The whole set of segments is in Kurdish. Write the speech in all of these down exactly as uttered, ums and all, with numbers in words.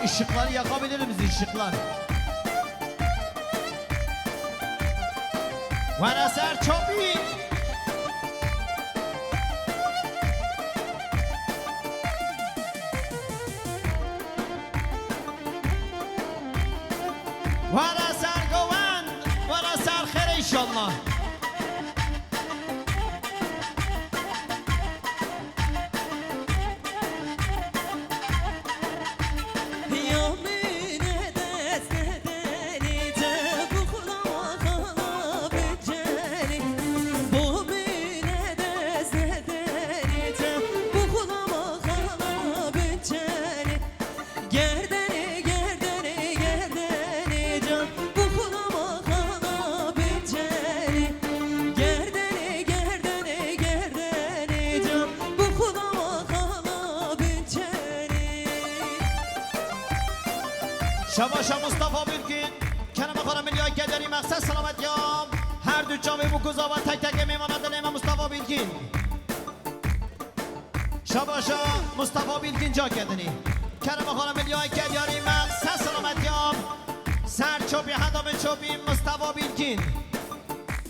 Işıkları yakabilir miyiz, ışıklar? Were ser çapî. Were ser govend, were ser xêr inşallah. Gerdenê, gerdenê, gerdenê can, bixulama xala binçerê. Gerdenê, gerdenê, gerdenê can, bixulama xala binçerê. Şabaşa Mustafa Bilgin, kerema xala milya Kedarî, mexsed selamet ya. Her du çavê bû ku zava tek tek ê mêmana dilê me Mustafa Bilgin. Şabaşa Mustafa Bilgin ca kedinî. Kerema xwe re milya Kedyarî me ser selametiya. Ser çopî heta bin çopî Mustafa Bilgin.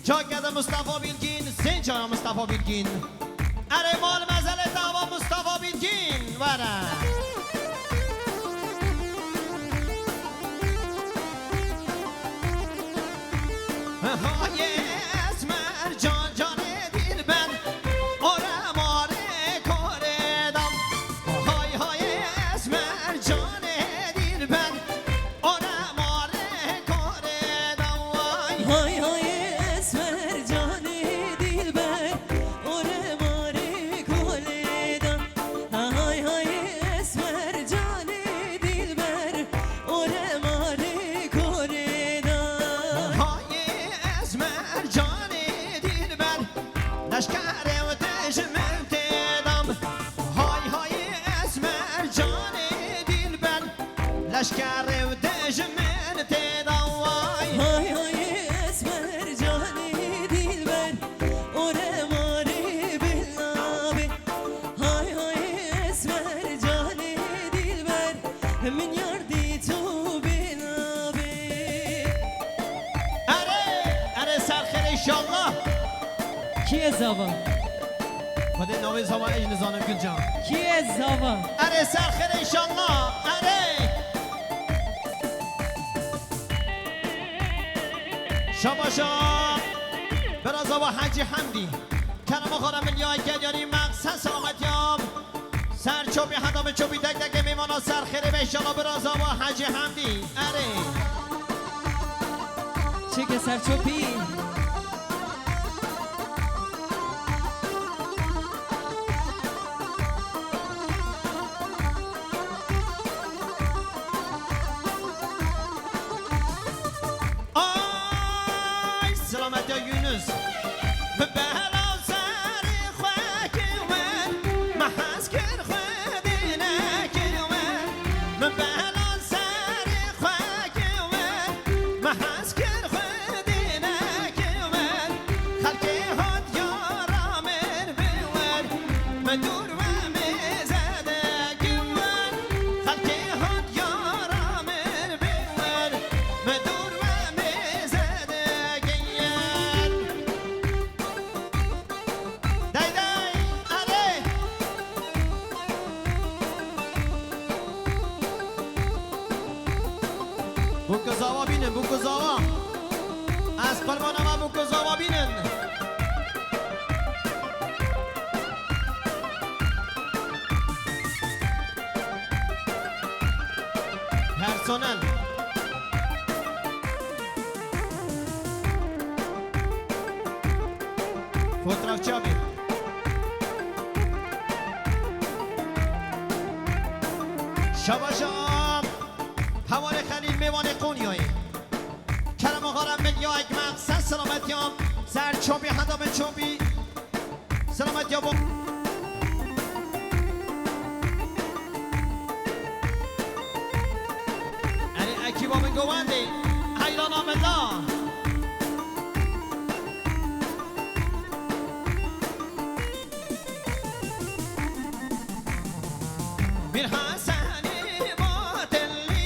Ca kede Mustafa Bilgin, zên caya Mustafa Bilgin. Erê mal mezelê dava Mustafa Bilgin. Were. Hayê esmer can canê dilber, ore marê korê dam. Hay hayê esmer canê dilber, ore marê korê dam. Vay. Hay hayê esmer canê dilber, ore marê kolê dam. Hay hay esmer canê dilber, ore marê korê da. Hay esmer canê dilber, leşkerê û dijmin tê dam. Hay hay esmer canê dilber, leşkerê û dijmin tê da vay. Hay hay esmer canê dilber, ore marê bila be. Hay hay esmer canê dilber, min yar dî tu bêna bê. Erê, erê ser xêr inşallah. Kî ye zava? Xwedê navê zava ez nizanim Gulcan. Kî ye zava? Erê ser xêr inşallah. Erê. Şabaşa. Bira zava Hacî Hemdî. Kerema xwe re milya Kedyarî, mexsed selametiya. Ser çopî heta bi çopî tek tek ê mêmana ser xêrê be inşallah bira zava Hacî Hemdî. Erê. Çêke ser çopî. Ay, selametiya Yunus. Bi bela serê xwe kir wer, me hez kir Xwedê nekir wer. Bi bela serê xwe kir wer, me hez kir Xwedê nekir wer. Xelkê hat yara min bi wer, me dûr we mêze de giwer. Xelkê hat yara min bi wer, me dûr we mêze de giwer. Dey dey, erê. Bû ku zava bînin, bû ku zava. Ez qurban ama bû ku zava bînin. Personel. Fotoğrafçı abi. Şabaşa. Hevalê Xelîl, mêvanê Qonyayê. Kerema xwe re milya ekmek, ser selametiya. Ser çopî heta bin çopî. Selamet ya bo. Erê, ekîba min govendê, heyrana min da. Mîr Hesenî ma telî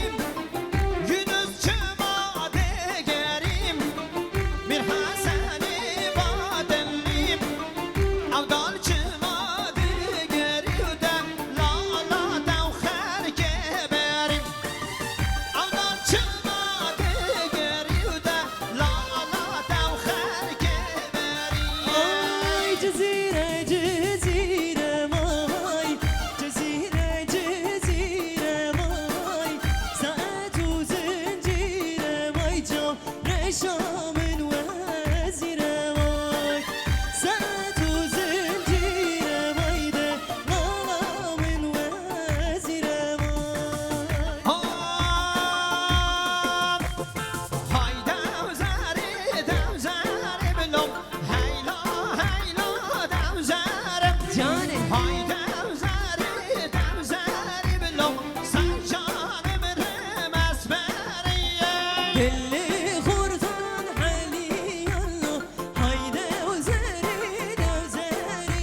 Dilê xurtan heliyan lo, hay dewzerê, dewzerê.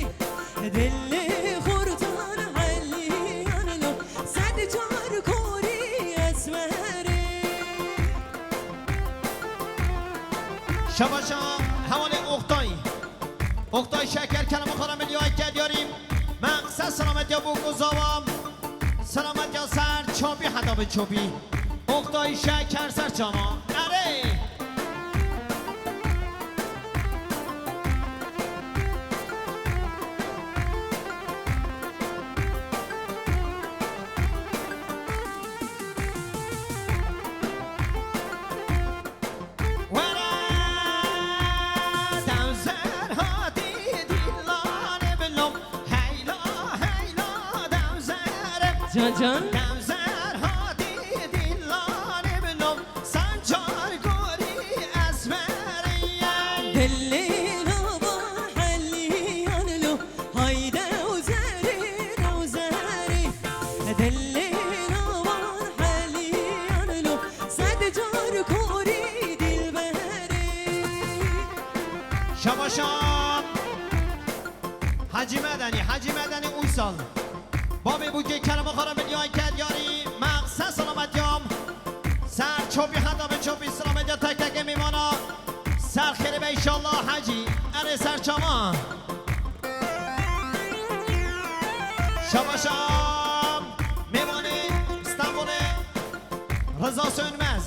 Dilê xurtan heliyan lo, sed car korî esmerê. Şabaşa hevalê Oktay. Oktay Şeker, kerema xwe re milyoyeke diyarî. Meqsed selametiya bo ku zawa. Selametiya ser çapî heta bi çapî. Oktay Şeker ser çawa. Erê! Were dewzer hatî dîlanê bilom. Heyla, heyla dewzer. Can can. Dewzer hatî dîlanê bilom. Sen çar gorî esmerî ye. Dilê nava heliyan lo. Hay dewzerê, dewzerê. Dilê navan heliyan lo, sed car korî dilberê. Şabaşa Hacî Medenî, Hacî Medenî Uysal. Babê Bûkê, kerema xwe re milyoyeke diyarî. Meqsed selametiya. Ser çopî heta bi çopî selametiya tek tekê mêvana. Ser xêrê be înşallah Hacî. Erê ser çawa. Şabaşa mêvanê Stenbolê Rıza Sönmez.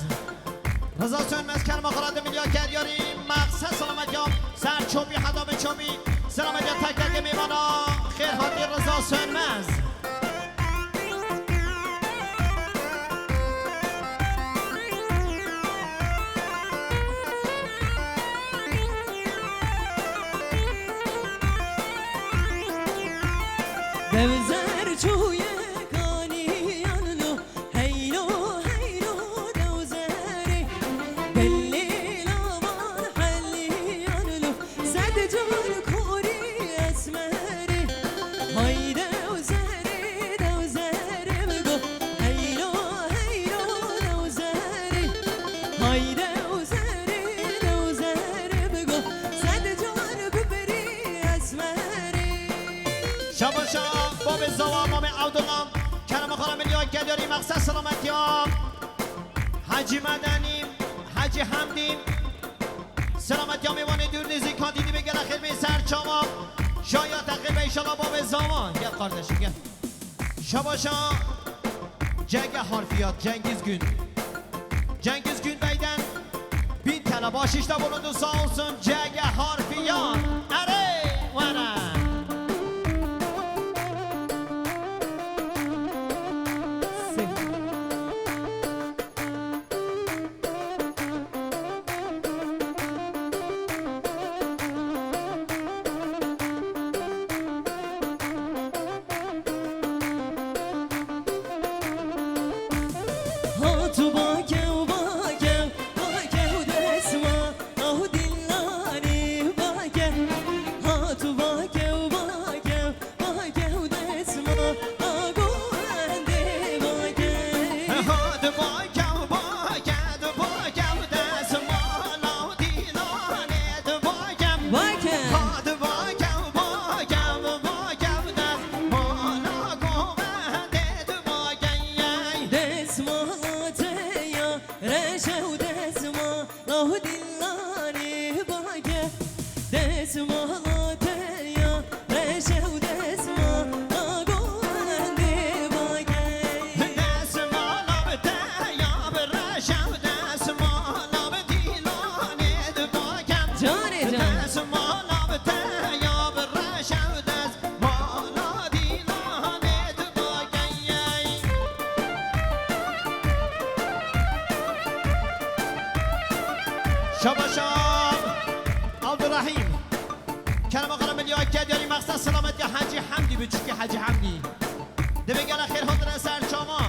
Rıza Sönmez, kerema xwe re du milyoyeke diyarî. Meqsed selametiya. Ser çopî heta bi çopî selametiya tek tekê mêvana. Xêr hatî Rıza Sönmez. Dewzer çûye kaniyan lo, heylo, heylo dewzerê. Delîla van heliyan lo, sed car korî esmerê. Hay dewzerê, dewzerê bigo, heylo, heylo dewzerê. Hay dewzerê, dewzerê bigo, sed car bibirî esmerê. Şabaşa babê Zawa, mamê Evdullah, kerema xwe re milyoyeke diyarî. Meqsed selametiya. Hacî Medenî, Hacî Hemdî. Selametiya mêvanê dûr nêzîkan, dî dî bê gele xêr bê ser çawa. Şaya te xêr be înşallah babê Zawa. Gel kardeşim, gel. Şabaşa Cege Harfiyat, Cengiz Gün. Cengiz Günbey'den bin T L bahşiş de bulundu, sağ olsun Cege Harfiyat. Erê were. Hat bakew, bakew, bakew desma, aw dillanê bakew. Hat bakew, bakew, bakew desma, ago endê bakew. Hat bakew, bakew, bakew desma, aw dillanê bakew. Bakew. Hat bakew, bakew, bakew desma, ago endê bakew. Desmala te ya reş ew desma, aw dillanê bake. Desmala te ya reş ew desma, ago endê bake. Desmala te ya bi reş ew desma, aw dillanê bake. Canê can. Desmala te ya bi reş ew desma, aw dillanê bake. Şabaşa Abdurrahîm. Kerema xwe re milyoyeke diyarî. Meqsed selametiya Hacî Hemdî, biçûkê Hacî Hemdî. Dibê gele xêr hatine ser çawa.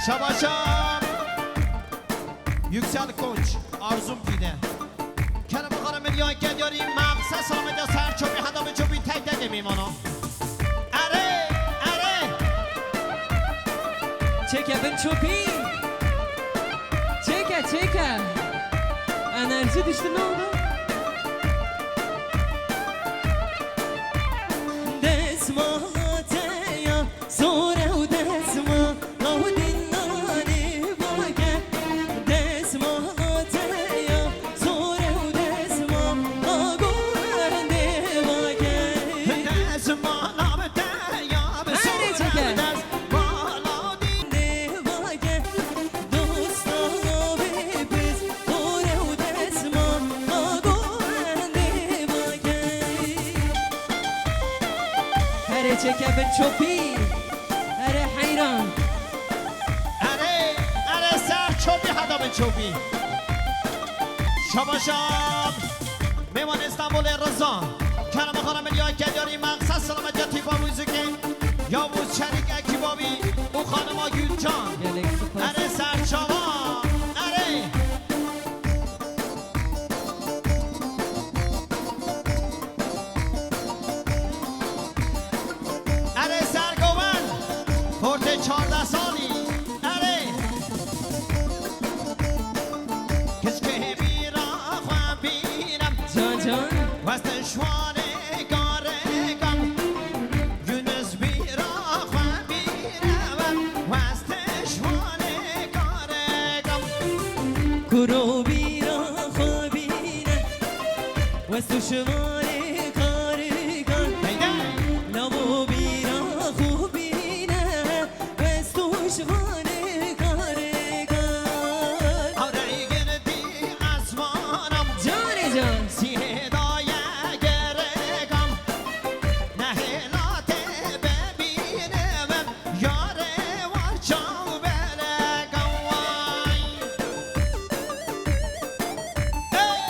Şabaşa Yüksel Koç, Arzum Pîne. Kerema xwe re milyoyeke diyarî. Meqsed selametiya ser çopî heta bi çopî tek tek ê mêvana. Erê, erê. Çêke bin çopî. Çêke, çêke. Enerji düştü, ne oldu? Destmala te ya, zor ew destmala, din nanê vake. Destmala te ya, zor ew destmala, go wendê vake. Destmala te ya, bi Erê zor çêke. Ew destmala, din nanê vake. Dosta wê piz, zor ew destmala, go wendê vake. Erê çêke bin çopî. Erê heyran. Erê, erê ser çopî, heta bin çopî. Şabaşa. Mêvan Îstanbulê Riza. Kerem xanım ya Kedyarî, mexses selametiya tîpa muzîkê. Yavuz Çelik, Ekî Babî û xanima Gülcan. Gelek spas. Erê ser çava. Erê. Erê ser govend, xortê çardeh salî. Erê. Kiçkê bîra xwe bîne. Can, can. Weste şwanê karekan. Yunus bîra xwe bîne. Weste şwanê karekan. Kuro bîra xwe bîne. West û şivanê karekan. Heyda. Lavo bîra xwe bîne. West û şivanê karekan. Arey girtî esmanam. Canê can. Sihê daye gerekan. Nehêla te bibînim. Yarê war çaw beleka way. Ey,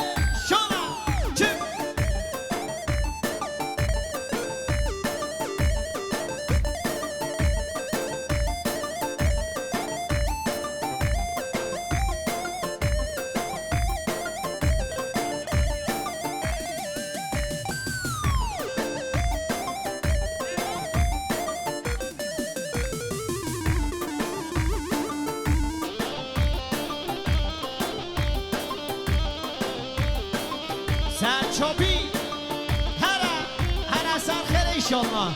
şana, çim. Ser çopî. Here, here ser xêr inşallah.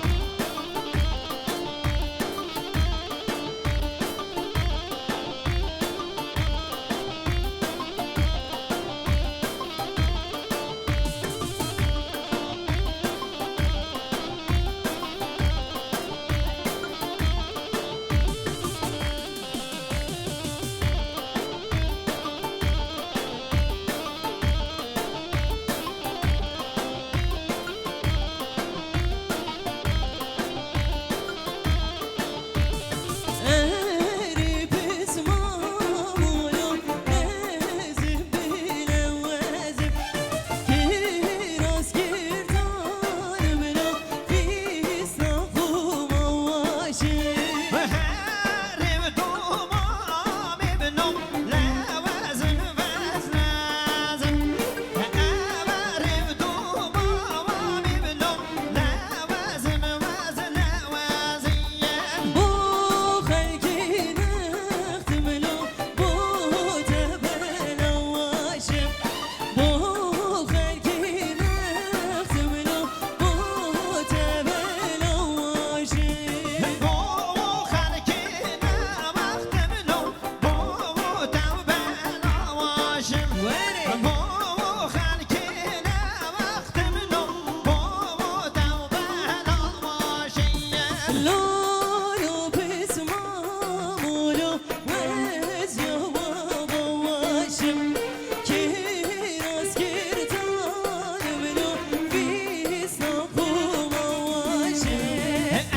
Bo xelkê ne wextim lo, bo te bela wajim. Bo xelkê ne wextim lo, bo te bela wajim. Were. Bo xelkê ne wextim lo, bo te bela wajim. Lo, lo, pisma, mo, lo. Wez ya baba wajim, kiras girdanim lo, vîsna xuma wajim.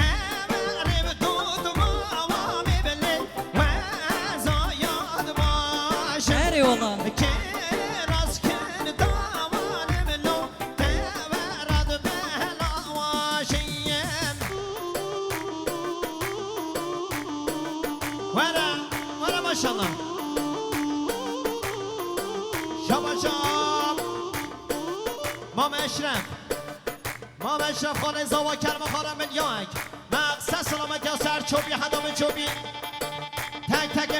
Emerê bi dod mama me bile, weza yad wajim. Erê wala. Kiras girdanim lo, Were, were maşallah. Şabaşam. Mame Eşref. Mame Eşref Xanê Zawa Kerme Xara Milyayek. Mexse selamet ya ser çopî, heda min çopî.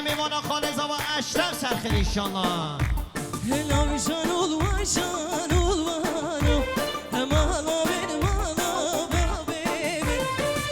Mêvana Xalê Zava Eşref Serxêl inşallah. Hela jan ol wajan